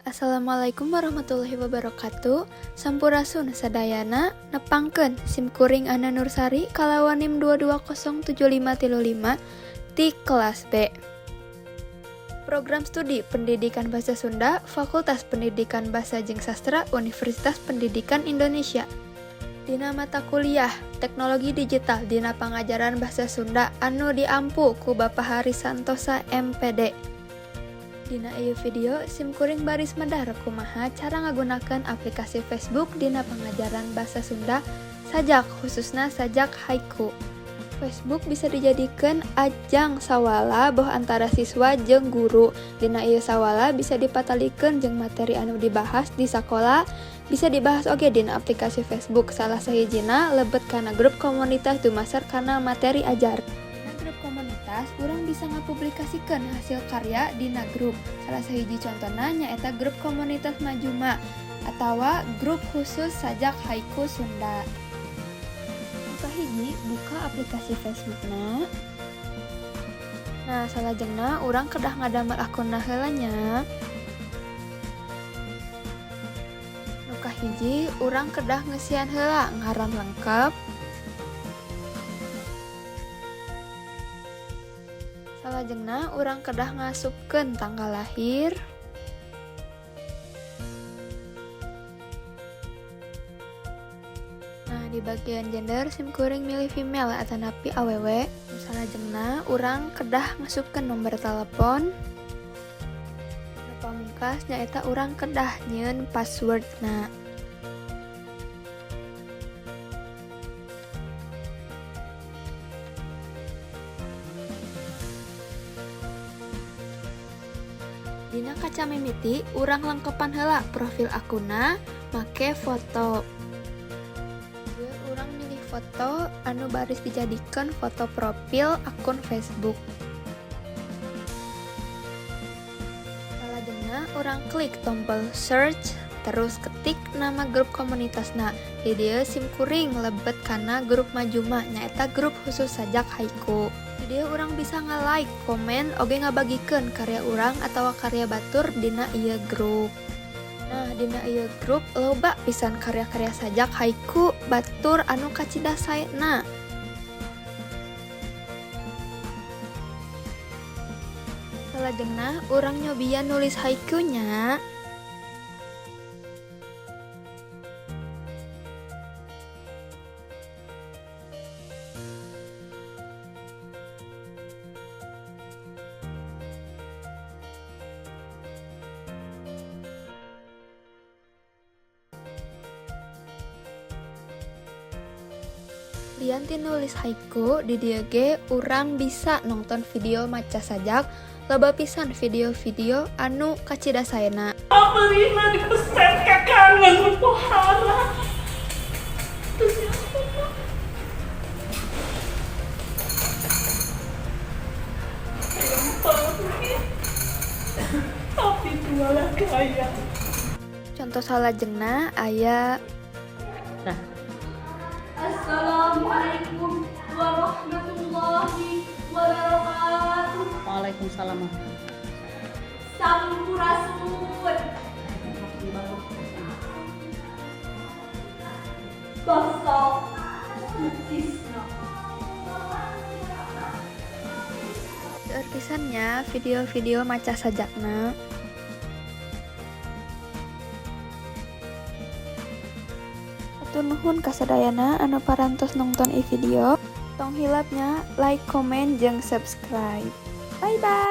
Assalamualaikum warahmatullahi wabarakatuh. Sampurasun sadayana. Nepangkeun sim kuring Ana Nursari kalawan NIM 2207535 di kelas B. Program Studi Pendidikan Bahasa Sunda, Fakultas Pendidikan Bahasa jeung Sastra, Universitas Pendidikan Indonesia. Dina mata kuliah Teknologi Digital Dina Pangajaran Bahasa Sunda anu diampu ku Bapak Hari Santosa, M.Pd. Dina ieu video sim kuring baris medar kumaha cara ngagunakeun aplikasi Facebook dina pangajaran Bahasa Sunda sajak, khususna sajak haiku. Facebook bisa dijadikeun ajang sawala boh antara siswa jeung guru. Dina ieu sawala bisa dipatalikeun jeung materi anu dibahas di sakola, bisa dibahas oge dina aplikasi Facebook, salah sahijina lebet kana grup komunitas dumasar kana materi ajar. Dina grup komunitas urang bisa ngapublikasikeun hasil karya dina grup. Salah sahiji contona nyaeta grup komunitas Majuma atawa grup khusus sajak haiku Sunda. Nu kahiji, buka aplikasi Facebookna. Nah, salajengna urang kedah ngadamel akunna heula nya. Nu kahiji, urang kedah ngeusian heula ngaran lengkap. Salajengna urang kedah ngasupkeun tanggal lahir. Nah, di bagian gender sim kuring milih female atanapi awewe. Nu salajengna urang kedah ngasupkeun nomor telepon. Nu pamungkas nyaeta urang kedah nyieun passwordna. Dina kaca mimiti urang lengkepan heula profil akunna make foto. Ieu urang milih foto anu baris dijadikeun foto profil akun Facebook. Salajengna urang klik tombol search, terus ketik nama grup komunitasna. Di dieu sim kuring lebet kana grup Majuma, nyaeta grup khusus sajak haiku. Di dieu urang bisa nga-like, komen, oge ngabagikeun karya urang atawa karya batur dina ieu grup. Nah, dina ieu grup loba pisan karya-karya sajak haiku batur anu kacida saena. Salajengna urang nyobian nulis haiku nya. Lian ti nulis haiku, di dieu ge urang bisa nongton video maca sajak, loba pisan video-video anu kacida saena. Aperina dipeset kakangen pohara. Terus siapa? Yang pergi. Tapi jualan kaya. Contoh salajengna aya. Assalamualaikum warahmatullahi wabarakatuh. Waalaikumsalam. Sampurasun. Basa Sutisna. Seueur pisan nya video-video maca sajakna. Hatur nuhun kasadayana anu parantos nongton ieu video. Tong hilap nya like, komen, jeung subscribe. Bye bye.